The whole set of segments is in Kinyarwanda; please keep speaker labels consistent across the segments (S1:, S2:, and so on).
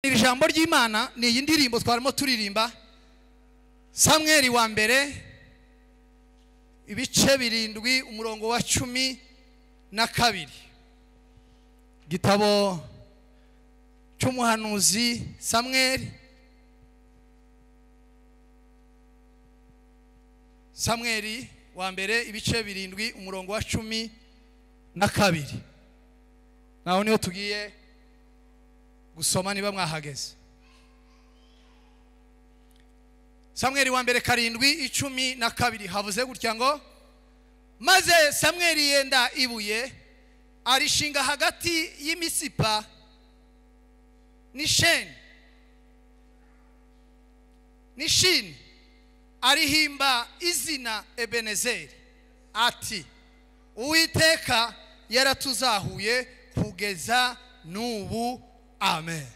S1: Iri jambo ry'Imana ni iyi ndirimbo twarimo turirimba, Samweli wa mbere ibice 7 umurongo wa 12, gitabo cy'umuhanuzi Samweli, Samweli wa mbere ibice 7 umurongo wa 12. Naho niho tugiye gusoma niba mwahageze. Samweli wa mbere 7:12 havuze gutya ngo: maze Samweli yenda ibuye arishinga hagati y'imisipa n'ishini, arihimba izina Ebenezeri, ati: Uwiteka yaratuzahuye kugeza n'ubu. Amen.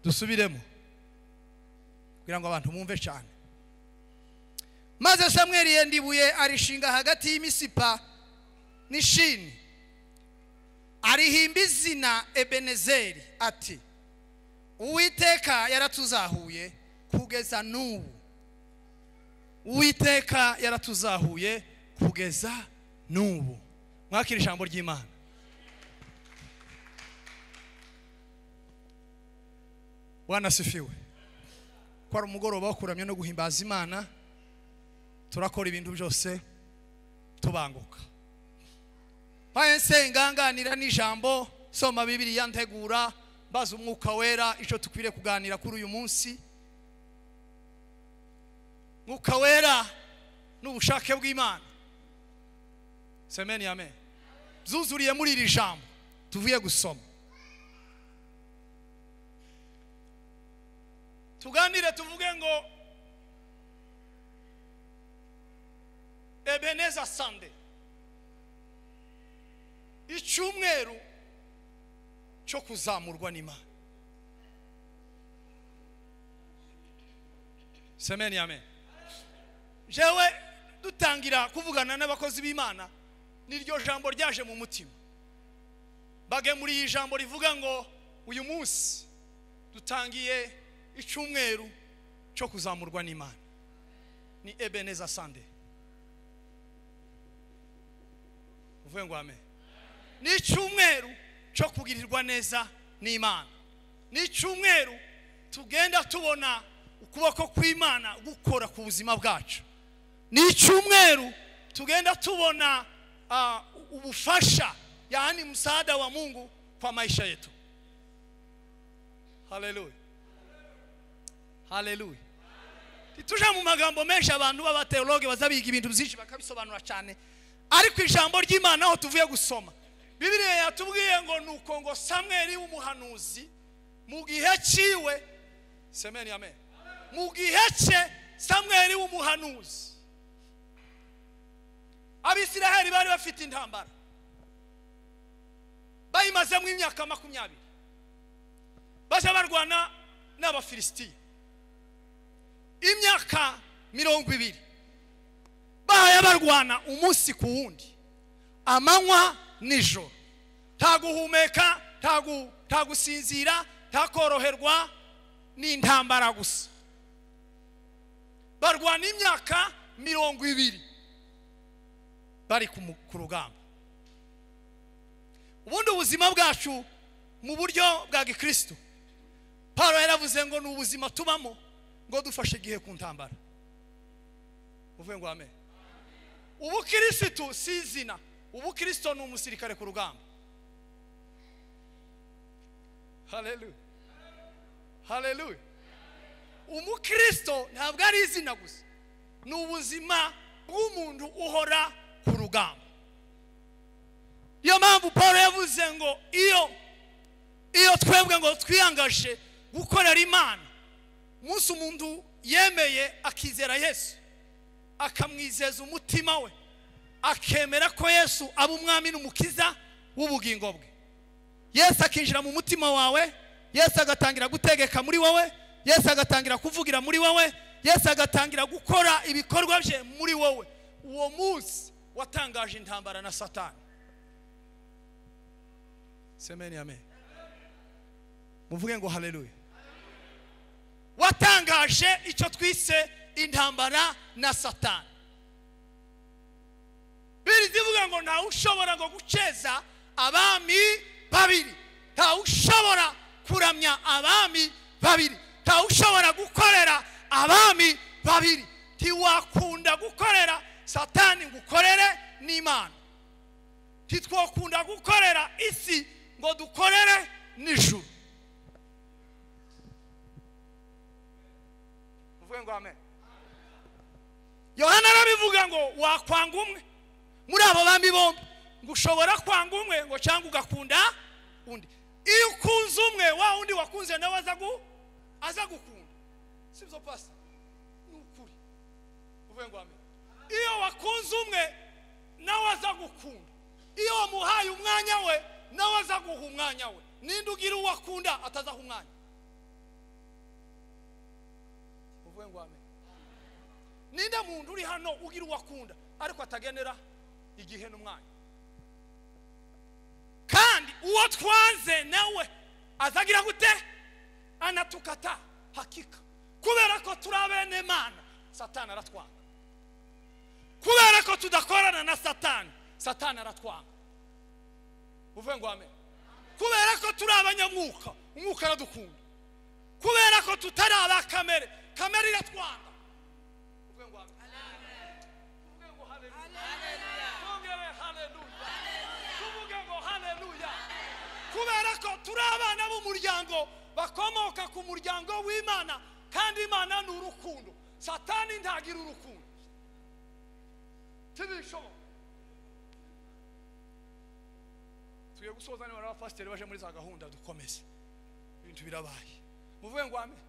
S1: Dusubiremo kugira ngo abantu bumve cyane. Maze Samweli yenda ibuye arishinga hagati y'imisipa n'ishini, arihimba izina Ebenezeri, ati: Uwiteka yaratuzahuye kugeza n'ubu. Uwiteka yaratuzahuye kugeza n'ubu. Mwakira ijambo ry'Imana. Bwana asifiwe. Kwa umugoroba wo kuramya no guhimbaza Imana, turakora ibintu byose tubanguka. Paense nganganira n'ijambo, soma Bibiliya, ntegura, baza umwuka wera ico tukwire kuganira kuri uyu munsi. Mwuka wera n'ubushake bw'Imana. Semeni amen. Zuzuriye muri iri jambo tuvuye gusoma. Tuganire tuvuge ngo Ebeneza Sunday, icyumweru cyo kuzamurwa n'Imana. Semeni amen. Jewe dutangira kuvugana n'abakozi b'Imana, niryo jambo ryaje mu mutima. Bage muri iyi jambo rivuga ngo uyu munsi dutangiye icyumweru cyo kuzamurwa n'Imana, ni Ebeneza Sunday. Uvuye ngo amen. Ni icyumweru cyo kugirirwa neza n'Imana. Ni icyumweru tugenda tubona ukuboko kw'Imana gukora ku buzima bwacu. Ni icyumweru tugenda tubona ubufasha, yaani msaada wa Mungu kwa maisha yetu. Haleluya. Haleluya. Tituja mu magambo menshi abantu b'abateologe bazabiga ibintu byinshi bakabisobanura cyane, ariko ijambo ry'Imana aho tuvuye gusoma, Bibiliya yatubwiye ngo nuko ngo Samweli w'umuhanuzi mu gihe ciwe, semeni amen, mu gihe cye Samweli w'umuhanuzi, Abisiraheli bari bafite intambara bayimazemo imyaka 20, baje barwana n'Abafilisitiya imyaka 20, bahaya barwana umunsi ku wundi, amanywa nijoro, nta guhumeka, nta gusinzira, nta koroherwa, ni intambara gusa. Barwana imyaka 20 bari ku rugamba. Ubundi ubuzima bwacu mu buryo bwa Gikristo, Paulo yaravuze ngo ni ubuzima tubamo ngo dufashe igihe ku ntambara. Uvuye ngo amen. Ubukristo si izina, ubukristo ni umusirikare ku rugamba. Haleluya. Haleluya. Umukristo ntabwo ari izina gusa, ni ubuzima bw'umuntu uhora ku rugamba. Niyo mpamvu Paulo yavuze ngo iyo twebwe ngo twiyangaje gukorera Imana, umunsi umuntu yemeye akizera Yesu, akamwizeza umutima we, akemera ko Yesu aba umwami n'umukiza w'ubugingo bwe, Yesu akinjira mu mutima wawe, Yesu agatangira gutegeka muri wowe, Yesu agatangira kuvugira muri wowe, Yesu agatangira gukora ibikorwa bye muri wowe, uwo munsi watangaje intambara na Satani. Semeni amen. Muvuge ngo haleluya. Watangaje icyo twise intambara na Satani. Biri zivuga ngo ntawe ushobora ngo guceza abami babiri, ntawe ushobora kuramya abami babiri, ntawe ushobora gukorera abami babiri. Ntiwakunda gukorera Satani ngo ukorere n'Imana. Ntitwakunda gukorera isi ngo dukorere n'ijuru. Muvuge ngo amen. Yohana arabivuga ngo wakwanga umwe muri abo bami bombi, ngo ushobora kwanga umwe ngo cyangwa ugakunda undi. Iyo ukunze umwe, wa undi wakunze nawe aza gukunda. Sibyo pastor? Ni ukuri. Uvuge ngo amen. Iyo wakunze umwe nawe aza gukunda. Iyo wamuhaye umwanya we nawe aza guha umwanya we. Ninde ugira uwo akunda atazaha umwanya? Uvuge ngo amen. Ninde muntu uri hano ugira uwo akunda ariko atagenera igihe n'umwanya? Kandi uwo twanze nawe azagira gute? Anatukata hakika. Kubera ko turi abene Imana, Satani aratwanga. Kubera ko tudakorana na Satani, Satani aratwanga. Uvuge ngo amen. Kubera ko turi abanyamwuka, umwuka aradukunda. Kubera ko tutari aba kamere, kamere iratwanga. Uvuge ngo amen. Uvuge ngo haleluya. Twongere haleluya. Tuvuge ngo haleluya. Kubera ko turi abana b'umuryango bakomoka ku muryango w'Imana, kandi Imana ni urukundo. Satani ntagira urukundo. Tibishoboka. Tugiye gusoza niba abapasiteri baje muri za gahunda dukomeze. Ibintu birabaye. Muvuge ngo amen.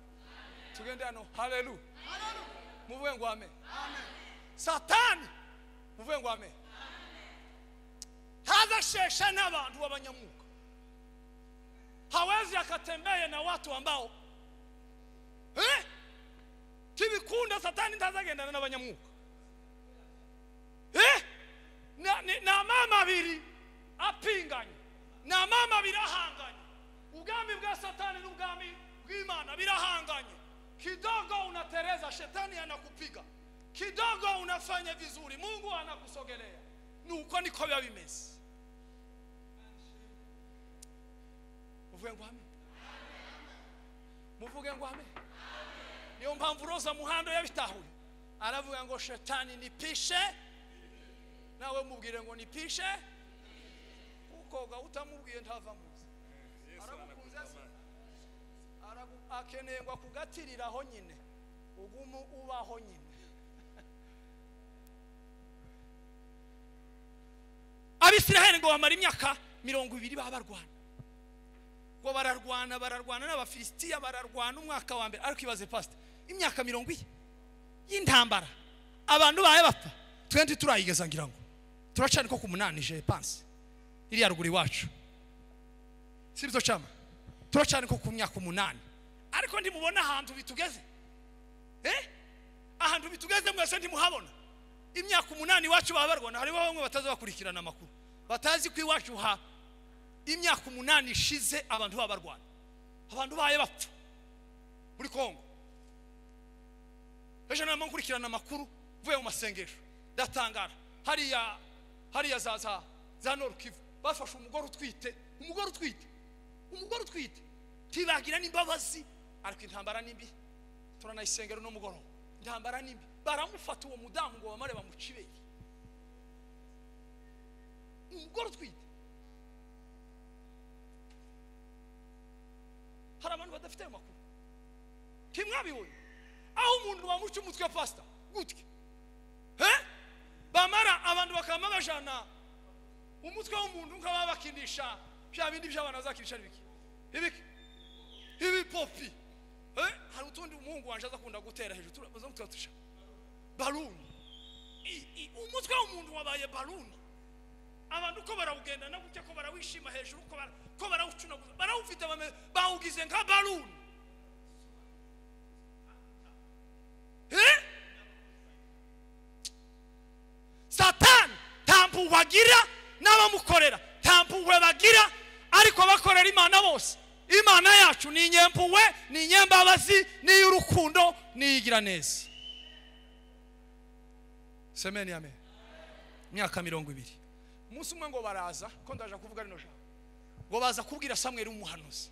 S1: Tugende hano haleluya. Muvuge ngo amen. Satani muvuge ngo amen. Hazashesha n'abantu b'abanyamwuka. Hawezi akatembea na watu ambao tibikunda. Satani ntazagendana n'abanyamwuka. Na mama abiri apinganye, na mama birahanganye. Ubwami bwa Satani n'ubwami bw'Imana birahanganye. Kidogo unatereza, shetani anakupiga. Kidogo unafanya vizuri, Mungu anakusogelea. Nuko niko biba bimeze. Muvuge ngo amen. Muvuge ngo amen. Niyo mpamvu Roza Muhando yabitahuye. Aravuga ngo shetani nipishe, nawe mubwire ngo nipishe. Ukoga utamubwiye ntava muzi. Aragukunze se? Akeneye ngo akugatiriraho nyine, ugumu ubaho nyine. Abisiraheli ngo bamara imyaka 20 baba barwana. Ngo bararwana bararwana n'Abafilisitiya, bararwana umwaka wa mbere. Ariko ibaze pastor, imyaka 20 y'intambara abantu baye bapfa. Twe turayigeza ngira ngo turacana ko ku munani je pense iriya ruguru iwacu, sibyo chama? Turacana ko ku myaka 8. Ariko ndimubona ahantu bitugeze. Ahantu bitugeze mwese ndimuhabona. Imyaka 8 iwacu baba barwana. Hariho bamwe bataza bakurikirana amakuru, batazi ko iwacu ha imyaka 8 ishize abantu baba barwana, abantu baye bapfa muri Kongo. Ejo nama nkurikirana amakuru mvuye mu masengesho ndatangara. Hariya hariya za Nord Kivu bafashe umugore utwite, umugore utwite, umugore utwite, tibagira n'imbabazi. Ariko intambara nimbi, turanayisengera no mugoroba. Intambara nimbi, baramufata uwo mudamu ngo bamare bamucibeye. Umugore utwite. Hari abantu badafite ayo makuru. Kimwabibonye aho umuntu bamuca umutwe pastor gutya, bamara abantu bakama bajana umutwe w'umuntu nk'aba bakinisha bya bindi by'abana bazakinisha ibiki ibiki ibipopi. Hari utundi umuhungu wanje azakunda gutera hejuru turabaza mutwatusha baluni. Umutwe w'umuntu wabaye baluni. Abantu ko barawugenda na gutya, ko barawishima hejuru, ko barawucuna, barawufite bawugize nka baluni. Satani nta mpuhwe agira n'abamukorera, nta mpuhwe bagira, ariko bakorera Imana bose. Imana yacu ni inyempuwe, ni inyembabazi, ni iy'urukundo, ni iyigira neza. Semeni amen. Imyaka 20. Umunsi umwe ngo baraza, ko ndaje kuvuga rino jambo, ngo baza kubwira Samweli umuhanuzi.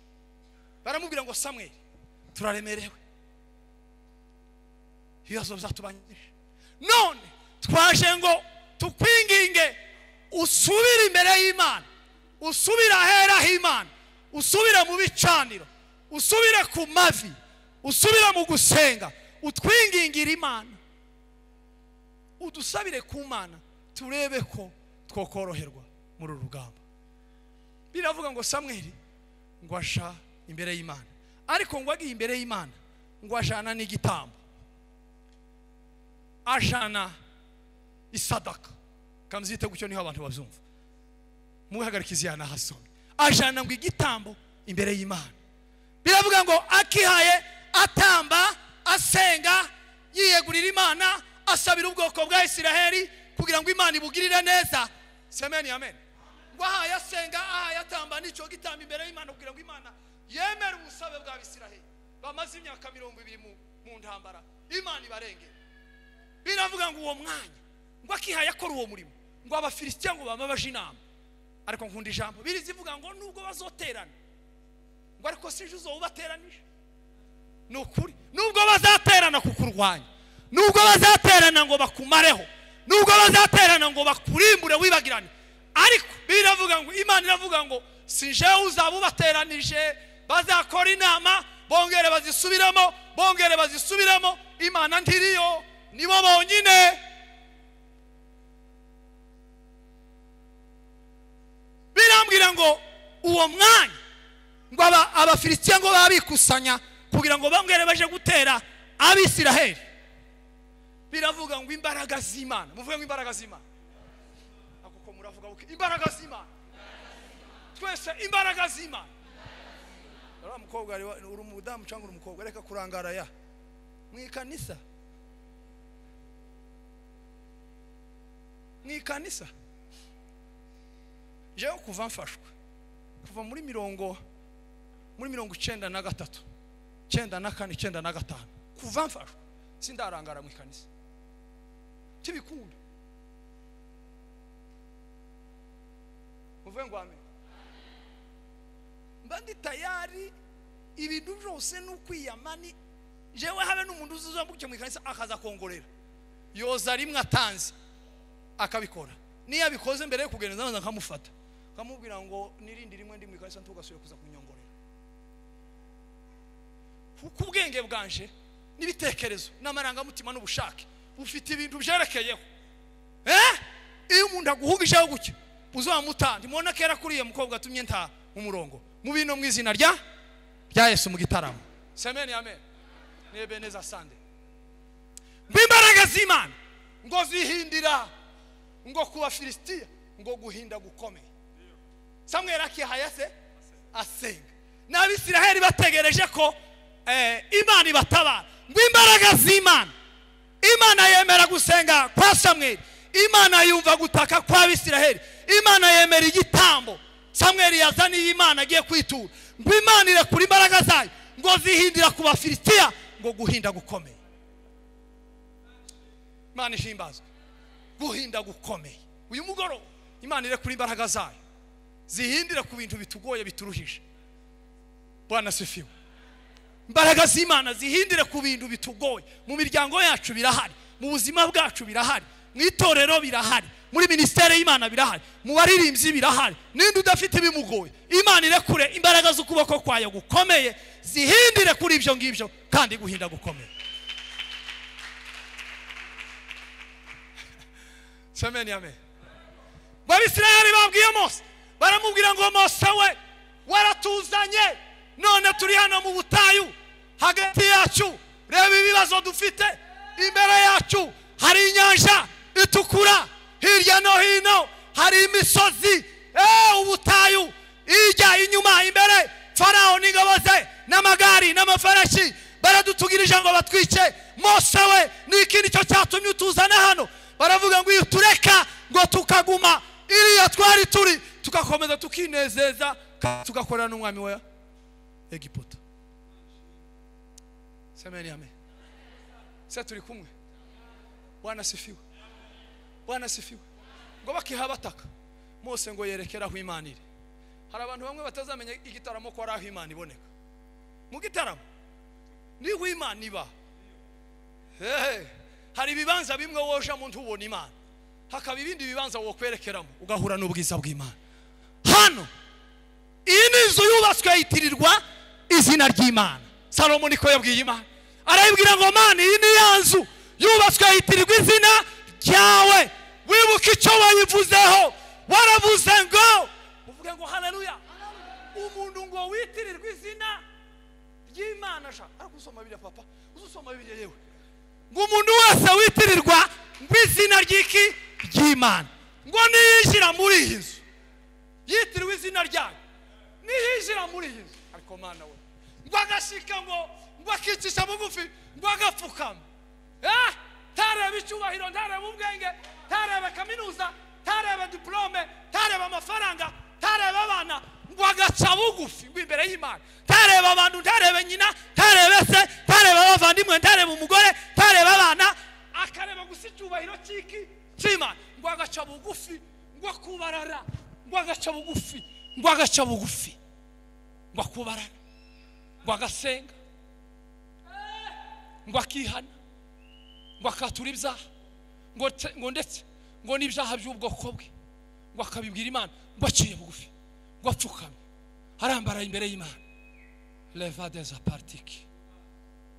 S1: Baramubwira ngo Samweli, turaremerewe, ibibazo byatubanyije, none twaje ngo tukwinginge usubire imbere y'Imana, usubire ahera h'Imana, usubire mu bicaniro, usubire ku mavi, usubire mu gusenga, utwingingira Imana, udusabire ku Mana, turebe ko twokoroherwa muri uru rugamba. Biravuga ngo Samweli ngo aja imbere y'Imana, ariko ngo agiye imbere y'Imana ngo ajana n'igitambo, ajana isadaka. Kamzite gutyo niho abantu babyumva, muhagarika izana hasome. Ajana ngo igitambo imbere y'Imana. Biravuga ngo akihaye atamba, asenga, yiyegurira Imana, asabira ubwoko bwa Isiraheli kugira ngo Imana ibugirire neza. Semeni amen. Ngo ahaye asenga, ahaye atamba n'icyo gitambo imbere y'Imana kugira ngo Imana yemere ubusabe bwa Isiraheli bamaze imyaka 20 mu ntambara, Imana ibarenge. Biravuga ngo uwo mwanya ngo akihaye akora uwo murimo, ngo Abafilisitiya ngo bamabaje inama. Ariko nkunda ijambo birizivuga ngo nubwo bazoterana, ngo ariko sije uzobateranije. Ni ukuri, nubwo bazaterana kukurwanya, nubwo bazaterana ngo bakumareho, nubwo bazaterana ngo bakurimbure wibagirane, ariko biravuga ngo Imana iravuga ngo sije uzabubateranije, bazakora inama bongere bazisubiramo, bongere bazisubiramo, Imana ntiriyo, nibo bonyine. Birambwira ngo uwo mwanya ngo Abafilisitiya ngo babikusanya kugira ngo bongere baje gutera Abisiraheli. Biravuga ngo imbaraga z'Imana, muvuge ngo imbaraga z'Imana. Akoko muravuga buke, imbaraga z'Imana. Twese imbaraga z'Imana. Uri umukobwa, uri umudamu cyangwa uri umukobwa, reka kurangara ya mu ikanisa. Mu ikanisa jewe kuva mfashwe, kuva muri 93, 94, 95, kuva mfashwe sindarangara mu ikanisa. Tibikunda. Muvuge ngo amen. Mba ndi tayari ibintu byose n'ukwiyamani. Jewe habe n'umuntu uzuzambuke mu ikanisa akaza kongorera, yoza rimwe atanze akabikora. Niyo abikoze mbere yo kugenda ndabanza nkamufata, nkamubwira ngo nirindi rimwe ndi mu ikanisa ntugasuye kuza kunyongorera. Kuko ubwenge bwanje n'ibitekerezo n'amarangamutima n'ubushake bufite ibintu byerekeyeho. Iyo umuntu aguhugishaho gutya uzamuta, ndimubona kera kuriye mukobwa atumye nta umurongo mu bino mu izina rya Yesu mu gitaramo. Semeni amen. Nebeneza sande. Imbaraga z'Imana ngo zihindira ngo kuba Filisitiya ngo guhinda gukomeye. Samweli akihaye se asenga, n'Abisiraheli bategereje ko Imana ibatabara. Ngo imbaraga z'Imana, Imana yemera gusenga kwa Samweli, Imana yumva gutaka kwa Abisiraheli, Imana yemera igitambo Samweli yazaniye Imana agiye kwitura. Ngo Imana irekura imbaraga zayo ngo zihindira ku Bafilisitiya ngo guhinda gukomeye. Imana ishimbazwe. Guhinda gukomeye. Uyu mugoroba Imana irekura imbaraga zayo zihindira ku bintu bitugoye bituruhije. Bwana sifiwe. Imbaraga z'Imana zihindire ku bintu bitugoye. Mu miryango yacu birahari, mu buzima bwacu birahari, mu itorero birahari, muri ministere y'Imana birahari, mu baririmbyi birahari. Ninde udafite ibimugoye? Imana irekure imbaraga z'ukuboko kwayo gukomeye zihindire kuri ibyo ngibyo kandi guhinda gukomeye. Semeni amen. Abisirayeli babwiye Mose, baramubwira ngo Mose we waratuzanye, none turi hano mu butayu hagati yacu, reba ibibazo dufite imbere yacu, hari inyanja itukura, hirya no hino hari imisozi, ubutayu, ijya inyuma imbere Farao n'ingabo ze n'amagari n'amafarashi baradutugirije ngo batwice. Mose we niki nicyo cyatumye utuzana hano? Baravuga ngo iyo tureka ngo tukaguma iriya twari turi, tugakomeza tukinezeza, tugakorera n'umwami Egiputa. Semeni amen. Se turi kumwe. Bwana sifiwe. Bwana sifiwe. Ngo bakihabataka Mose ngo yerekera aho Imana iri. Hari abantu bamwe batazamenya igitaramo ko ari aho Imana iboneka. Mu gitaramo niho Imana iba. Hari ibibanza bimwe woja mu ntubona Imana, hakaba ibindi bibanza wokwerekeramo ugahura n'ubwiza bw'Imana. Hano iyi ni inzu yubatswe yitirirwa izina ry'Imana. Salomo niko yabwiye Imana, arayibwira ngo Mana, iyi ni ya nzu yubatswe yitirirwa izina ryawe, wibuke icyo wayivuzeho, waravuze ngo uvuge ngo haleluya. Umuntu ngo witirirwa izina ry'Imana sha, ariko usoma Bibiliya papa, uzusoma Bibiliya yewe, ngo umuntu wese witirirwa ngo izina ry'iki ry'Imana, ngo niyinjira muri iyi nzu yitiriwe izina ryayo, niyinjira muri iyi nzu, ariko Mana we, ngo agashika ngo akicisha bugufi, ngo agapfukama, tareba icyubahiro, ntareba ubwenge, tareba kaminuza, tareba diplome, tareba amafaranga, tareba abana, ngo agaca bugufi ngo imbere y'Imana, tareba abantu, ntarebe nyina, tarebe se, tareba abavandimwe, ntareba umugore, tareba abana, akareba gusa icyubahiro cy'iki cy'Imana, ngo agaca bugufi, ngo akubarara, ngo agaca bugufi, ngo agaca bugufi, ngo akubarara, ngo agasenga, ngo akihana, ngo akatura ibyaha, ngo ndetse ngo n'ibyaha by'ubwoko bwe ngo akabibwira Imana, ngo aciye bugufi, ngo apfukamye arambara imbere y'Imana. Leva des apartiki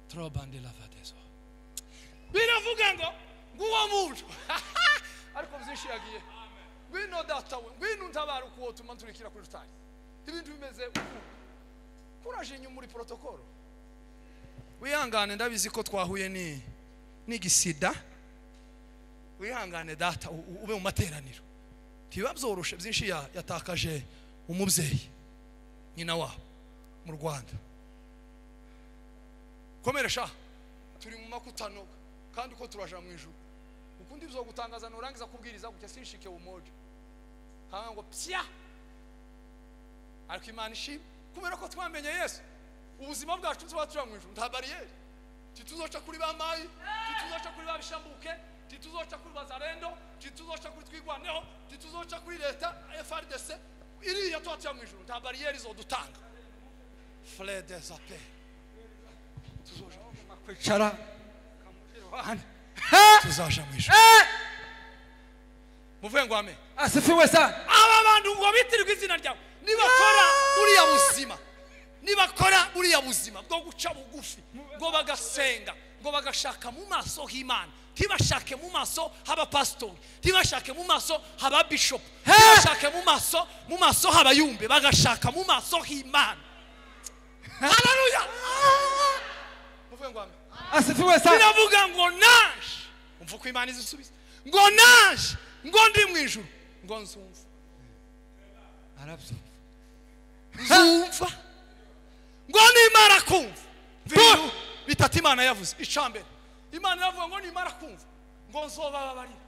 S1: trobande lava des. Biravuga ngo nguwo muntu ariko byinshi yagiye, ngwino data we, ngwino ntabara uko tuma nturikira kuri rutari, ibintu bimeze uku kuraje inyuma muri protocol. Wihangane, ndabizi ko twahuye ni n'igisida. Wihangane data, ube mu materaniro. Ntibiba byoroshe, byinshi yatakaje umubyeyi nyina wabo mu Rwanda. Komeresha turi mu makutano kandi uko turaja mu ijuru. Ukundi byo gutangaza nurangiza kubwiriza gutya sinshike umoja. Hanga ngo pya. Ariko Imana ishimwe kubera ko twamenye Yesu. Ubuzima bwacu tuba turi mu ijuru nta barriere. Tituzoca kuri ba mayi, tituzoca kuri ba bishambuke, tituzoca kuri bazarendo, tituzoca kuri twigwaneho, tituzoca kuri leta FRDC. Iriya tuba turi mu ijuru nta barriere izodutanga. Flede zape. Tuzoja
S2: kwicara.
S1: Tuzaja mu ijuru. Muvuge ngo amen.
S2: Asifiwe sana.
S1: Aba bantu ngo bitirirwe izina ryawe, nibakora buriya buzima, nibakora buriya buzima bwo guca bugufi, ngo bagasenga, ngo bagashaka mu maso h'Imana, ntibashake mu maso h'abapasitori, ntibashake mu maso h'aba bishop, ntibashake mu maso h'abayumbe, bagashaka mu maso h'Imana. Haleluya. Muvuge ngo amen.
S2: Asifiwe sana.
S1: Biravuga ngo naje, umva ko Imana izisubiza, ngo naje, ngo ndi mu ijuru, ngo nzumva.
S2: Arabyumva.
S1: Nzumva. Ngo nimara kumva. Bintu bitatu Imana yavuze. Icambere, Imana iravuga ngo nimara kumva ngo nzobababarira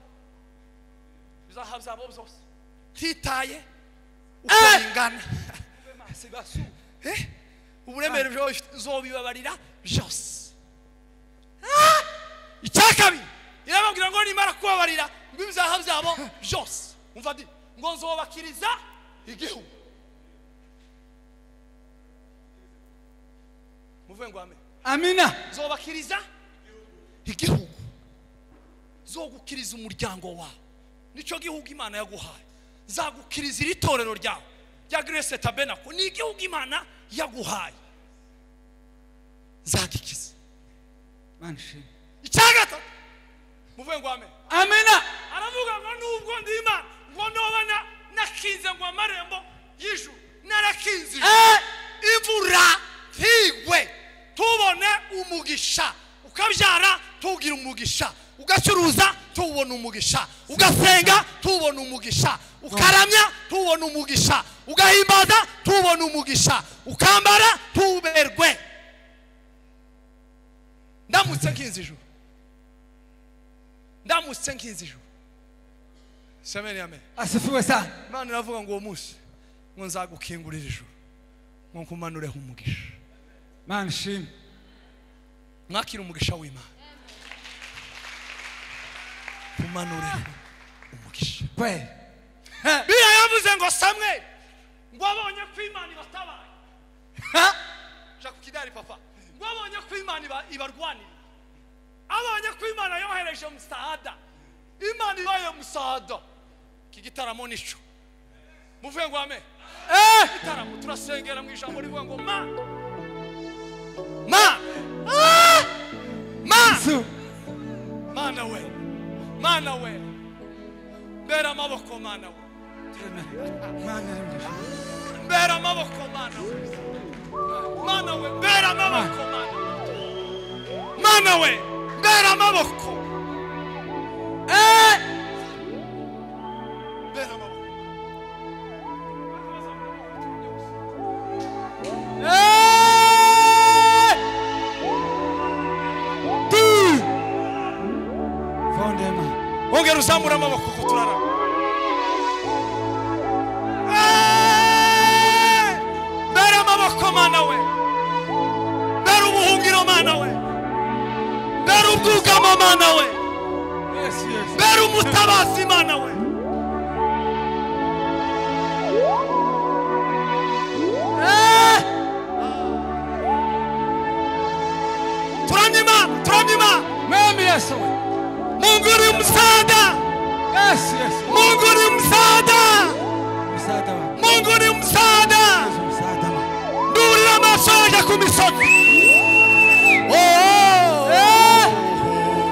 S1: ibyaha byabo byose, ntitaye uko bingana, uburemere nzobibabarira byose. Icyakabiri irababwira ngo nimara kubabarira ngo ibyaha byabo byose, umva di, ngo nzobakiriza igihugu. Muvuge ngo amen.
S2: Amina.
S1: Zobakiriza igihugu, zogukiriza umuryango wawe, nicyo gihugu Imana yaguhaye. Zagukiriza iri torero ryawe rya Grace Tabernacle, ni igihugu Imana yaguhaye, zagikiza. Icyagatatu, muvuge ngo amen.
S2: Amina.
S1: Aravuga ngo nubwo ndi Imana, ngo nobana nakinze ngo amarembo y'ijuru, narakinze imvura ntigwe, tubone umugisha, ukabyara tugira umugisha, ugacuruza tubona umugisha, ugasenga tubona umugisha, ukaramya tubona umugisha, ugahimbaza tubona umugisha, ukambara tuberwe. Ndamutse nkinze ijuru, ndamutse nkinze ijuru. Semeni amen.
S2: Asifiwe sana.
S1: Imana iravuga ngo uwo munsi ngo nzagukingurira ijuru, ngo nkumanureho umugisha.
S2: Mana ishimwe.
S1: Mwakira umugisha w'Imana. Tumanure umugisha.
S2: Kweli.
S1: Bibiliya yavuze ngo Samweli ngo abonye ko Imana ibatabaye. Ja ku kidari papa. Ngo abonye ko Imana ibarwanira. Abonye ko Imana yohereje musaada. Imana ibaye musaada. Iki gitaramo nico. Muvuge ngo amen. Gitaramo turasengera mu ijambo rivuga ngo ma ma ma mana we, mana we, mbera amaboko mana we, mbera amaboko mana we, mana we, mbera amaboko mana we, mana we, mbera amaboko, mbera amaboko. Ongera uzamura amaboko ko turara. Mbera amaboko mana we, mbera ubuhungiro mana we, mbera ubwugamo mana we, mbera umutabazi mana we. Turamye Imana, turamye Imana.
S2: Mwami Yesu.
S1: Mungu ni msaada.
S2: Yes, yes.
S1: Mungu ni msaada.
S2: Msaada.
S1: Mungu ni msaada.
S2: Msaada.
S1: Ndurira amaso yanjye ku misozi. Oh.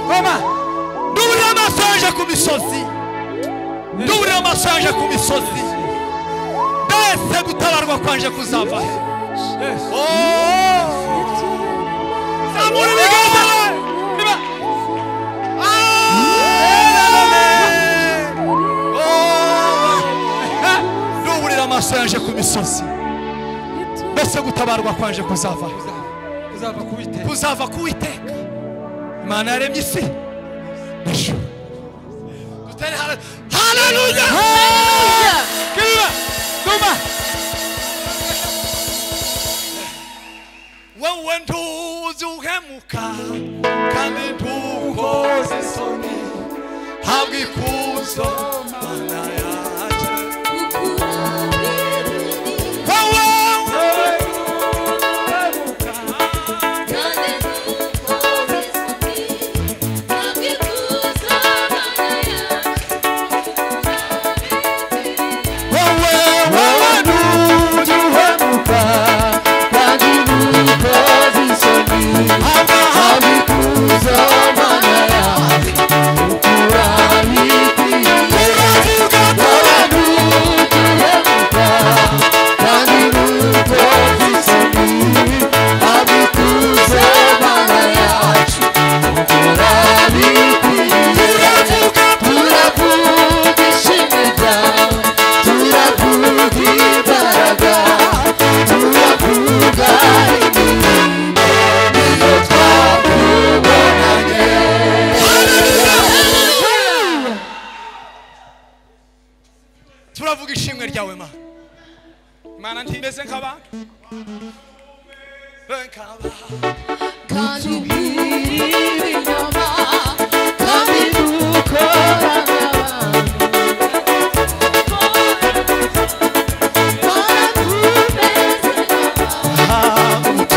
S2: Koma.
S1: Ndurira amaso yanjye ku misozi. Ndurira amaso yanjye ku misozi. Mbese gutabarwa kwanje kuzava he?
S2: Yes.
S1: Oh. Zamura ibiganza. Amaso yanje ku misozi, mbese gutabarwa kwanje kuzava kuzava ku Uwiteka Imana yaremye isi n'ijuru. Dutere haleluya.
S2: Duma.
S1: Wewe ntuzi uhemuka kandi ntukoze isoni, habwa ikuzo Mana yacu. Turavuga ishimwe ryawe Mana. Imana ntimeze nk'abantu.
S3: Kandi ibinyoma, kandi dukora nk'abantu. Mana tumeze nk'abantu.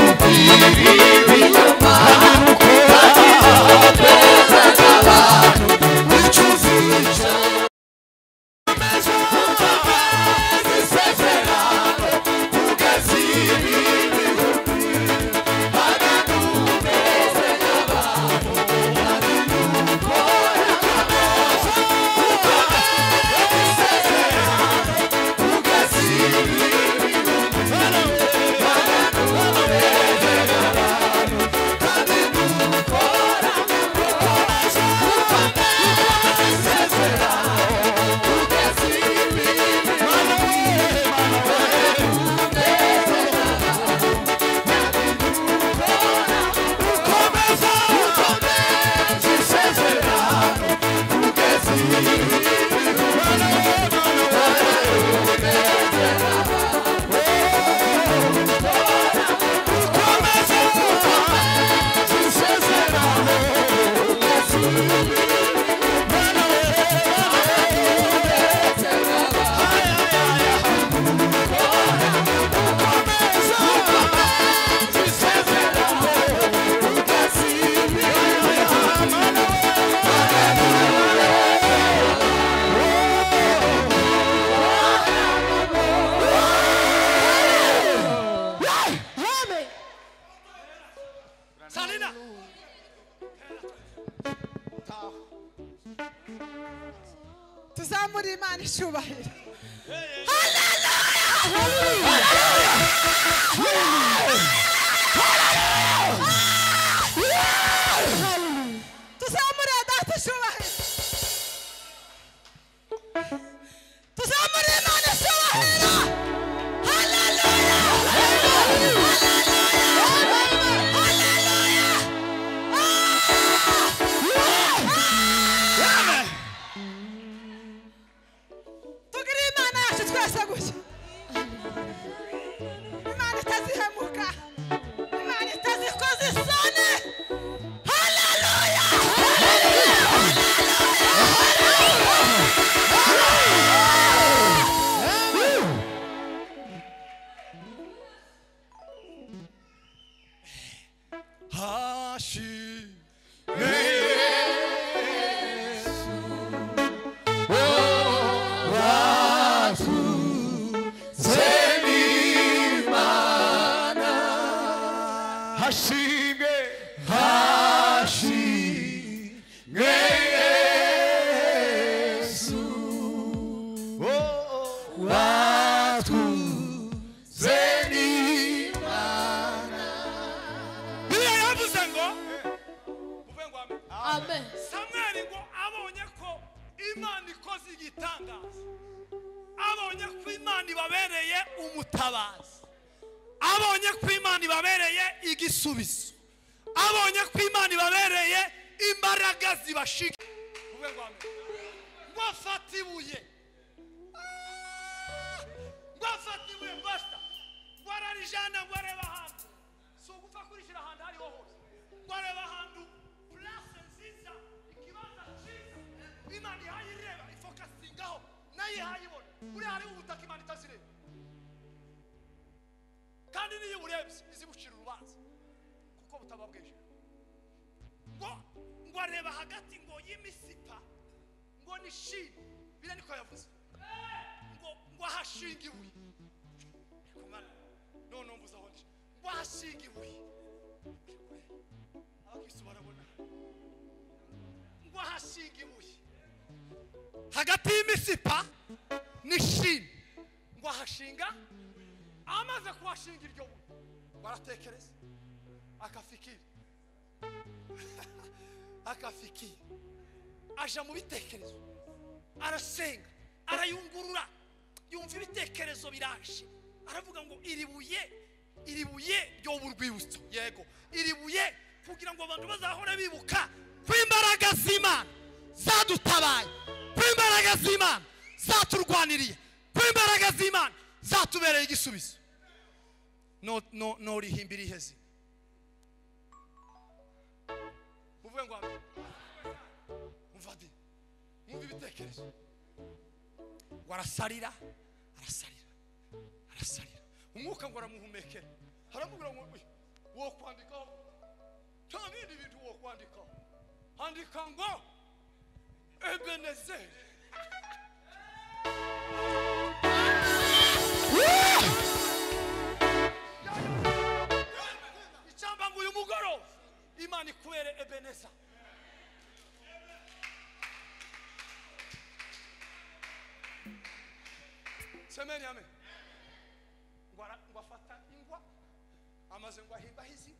S3: Ibinyoma, kandi tumeze nk'abantu. Kugeza
S1: Salina.
S4: Tuzamura Imana icyubahiro. Hallelujah! Tuzamura Data icyubahiro. Tuzamura Imana icyubahiro. Hallelujah! Hallelujah! Hallelujah! Tugire Imana yacu twese gutya. Imana itazihemuka. Imana itazikoza isoni. Hallelujah!
S1: Hashi
S5: Hashimwe Hashimwe Yesu watuze n'Imana.
S1: Bibiliya yavuze ngo uvuge ngo amen.
S3: Amen.
S1: Samweli ngo abonye ko Imana ikoze igitangaza, abonye ko Imana ibabereye umutabazi, abonye ko Imana ibabereye igisubizo, abonye ko Imana ibabereye imbaraga zibashika. Uvuge ngo amen. Ngo afate ibuye, ngo afate ibuye basta, ngo ararijana, ngo areba ahantu, si ugupfa kurishyira ahantu aho ariho hose, ngo areba ahantu place nziza, ikibanza cyiza Imana ihayireba, ifokasingaho nayo ihayibona. Buriya hariho ubutaka Imana itazireba, kandi niyo uburebye izibucira urubanza kuko butaba bwejejwe. Ngo areba hagati ngo y'imisipa ngo ni shini, biriya niko yavuze, ngo ahashinga ibuye. Ariko mwana none mbuze aho ndi, ngo ahashinga ibuye. Abakristo barabona ngo ahashinga ibuye hagati y'imisipa ni shini, ngo ahashinga. Amaze kuhashinga iryo buye baratekereza, akafikiri akafikiri, aja mu bitekerezo, arasenga, arayungurura, yumva ibitekerezo biraje, aravuga ngo iri buye, iri buye ryoba urwibutso. Yego, iri buye kugira ngo abantu bazahore bibuka ko imbaraga z'Imana zadutabaye, ko imbaraga z'Imana zaturwaniriye, ko imbaraga z'Imana zatubereye igisubizo. No no no rihimbira ihezi. Muvuge ngo amen. Umva di, mwumve ibitekerezo. Ngo arasarira, arasarira, arasarira. Umwuka ngo aramuhumekera, aramubwira ngo wo kwandikaho nta bindi bintu wo kwandikaho, andika ngo Ebenezer. Icyamba ngo uyu mugoroba Imana ikubere Ebeneza. Semeni amen. Ngo afata ingwa, amaze ngo ahimba hizi,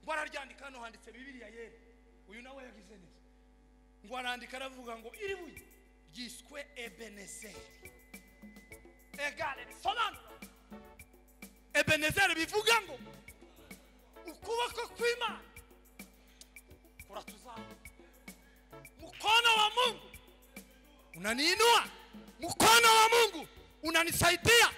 S1: ngo araryandika. Hano handitse Bibiliya yera, uyu nawe yagize neza. Ngo arandika aravuga ngo iri buye ryiswe Ebenezer. Egale bisobanura Ebenezer bivuga ngo ukuboko kw'Imana kuratuzamura. Mkono wa Mungu unaniinua, mkono wa Mungu unanisaidia,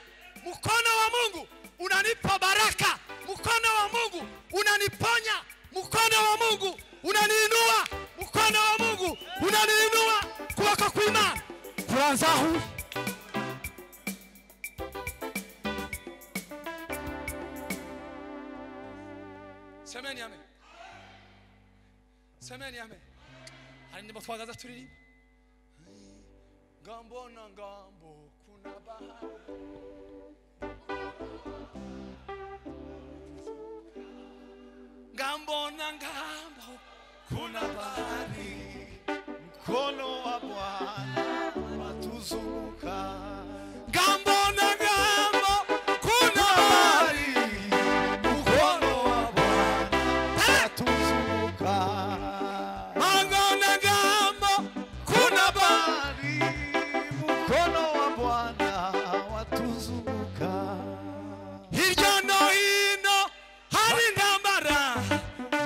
S1: mkono wa Mungu unanipa baraka, mkono wa Mungu unaniponya, mkono wa Mungu unaniinua, mkono wa Mungu unaniinua. Kuboko kw'Imana kuranzahu. Semeni amen. Semeni amen. Hari indirimbo twagaza turirimba, ngambo na ngambo kuna bahari. Ngambo na ngambo
S5: kuna bahari, mkono wa Bwana watuzunguka.
S1: Ngambo na ngambo kuna
S5: bahari, mkono wa Bwana watuzunguka.
S1: Ngambo na ngambo
S5: kuna bahari, mkono wa Bwana watuzunguka.
S1: Hirya no hino hari intambara,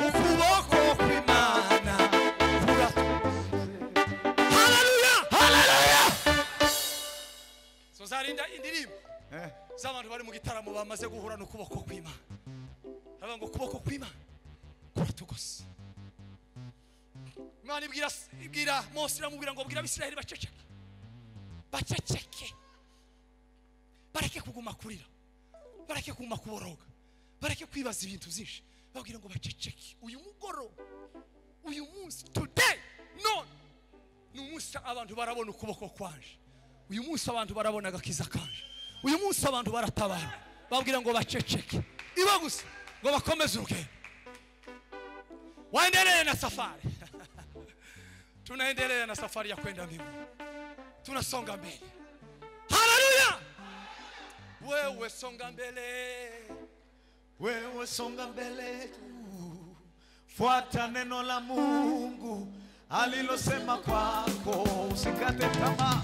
S1: ukuboko kw'Imana kuratugose. Haleluya, haleluya. So zarinda indirimbo z'abantu bari mu gitaramo bamaze guhura n'ukuboko kw'Imana. Aravuga ngo ukuboko kw'Imana kuratugose. Imana ibwira Mose, iramubwira ngo bwira Abisirayeli baceceke, baceceke, bareke kuguma kurira, bareke kuguma kuboroga, bareke kwibaza ibintu byinshi. Babwira ngo baceceke. Uyu mugoroba, uyu munsi, today, none ni umunsi abantu barabona ukuboko kwanje. Uyu munsi abantu barabona agakiza kanje. Uyu munsi abantu baratabara. Babwira ngo baceceke, iba gusa ngo bakomeze urugendo, waendelee na safari. Tunaendelea na safari ya kwenda mbinguni, tunasonga mbele. Haleluya! Wewe songa mbele,
S5: wewe songa mbele tu, fuata neno la Mungu alilosema kwako. Usikate tamaa,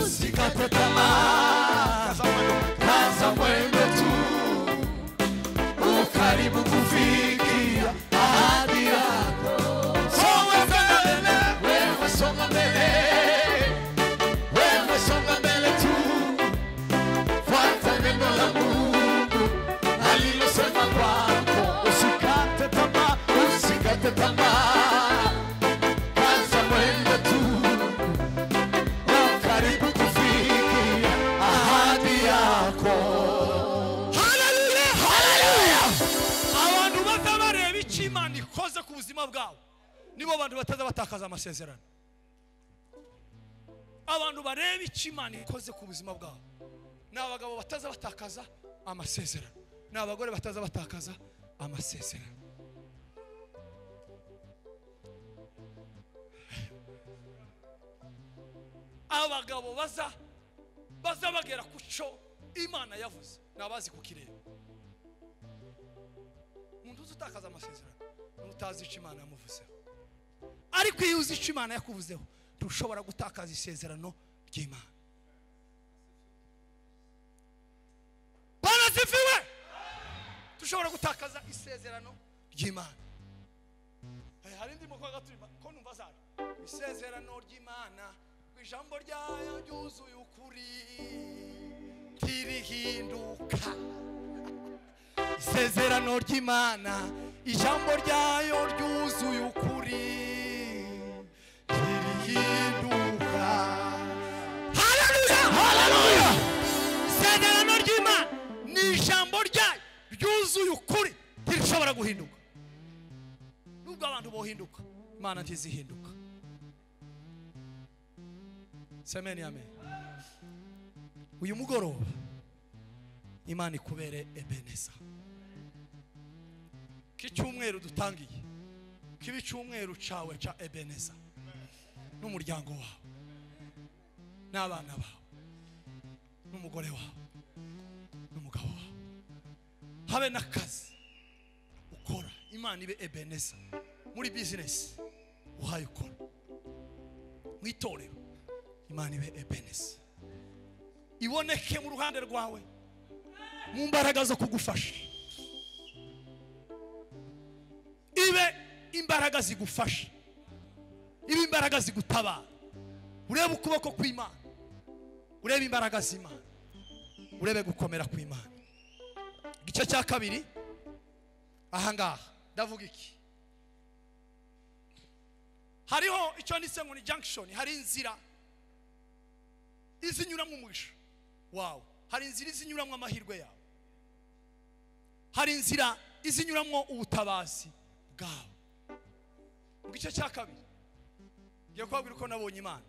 S5: usikate tamaa, kaza mwendo tu, ukaribu kufikia ahadi yako. Songa mbele, wewe songa mbele, wewe songa mbele tu, fuata neno la Mungu alilosema kwako. Usikate tamaa, usikate tamaa, kaza mwendo tu, ukaribu kufikia ahadi yako.
S1: Haleluya, haleluya. Abantu batabareba icyo Imana ikoze ku buzima bwabo nibo bantu bataza batakaza amasezerano. Abantu bareba icyo Imana ikoze ku buzima bwabo ni abagabo bataza batakaza amasezerano, ni abagore bataza batakaza amasezerano. Abagabo baza bagera ku cyo Imana yavuze ni abazi kukireba. Umuntu uzi utakaza amasezerano n'utazi icyo Imana yamuvuzeho. Ariko iyo uzi icyo Imana yakuvuzeho ntushobora gutakaza isezerano ry'Imana. Bwana asifiwe. Tushobora gutakaza isezerano ry'Imana. Hari indi mukwa gaturima ko numva zaje. Isezerano ry'Imana, ijambo ryayo ryuzuye ukuri, ntirihinduka. Isezerano ry'Imana, ijambo ryayo ryuzuye ukuri, ntirihinduka. Haleluya, haleluya. Isezerano ry'Imana ni ijambo ryayo ryuzuye ukuri, ntirishobora guhinduka. Nubwo abantu bohinduka, Imana ntizihinduka. Semeni amen. Uyu mugoroba Imana ikubere Ebeneza. K'icyumweru dutangiye kibe icyumweru cawe ca Ebeneza, n'umuryango wawe, n'abana bawe, n'umugore wawe, n'umugabo wawe, habe n'akazi ukora. Imana ibe Ebeneza muri business uhaye ukora, mu itorero Imana ibe Ebeneza, iboneke mu ruhande rwawe, mu mbaraga zo kugufasha, ibe imbaraga zigufasha, ibe imbaraga zigutabara. Urebe ukuboko kw'Imana, urebe imbaraga z'Imana, urebe gukomera kw'Imana. Igice cya kabiri ahangaha ndavuga iki? Hariho icyo nise ngo ni junction. Hari inzira izinyuramo umugisha wawe, hari inzira izinyuramo amahirwe yawe, hari inzira izinyuramo ubutabazi bwawe. Mu gice cya kabiri ngiye kubabwira uko nabonye Imana.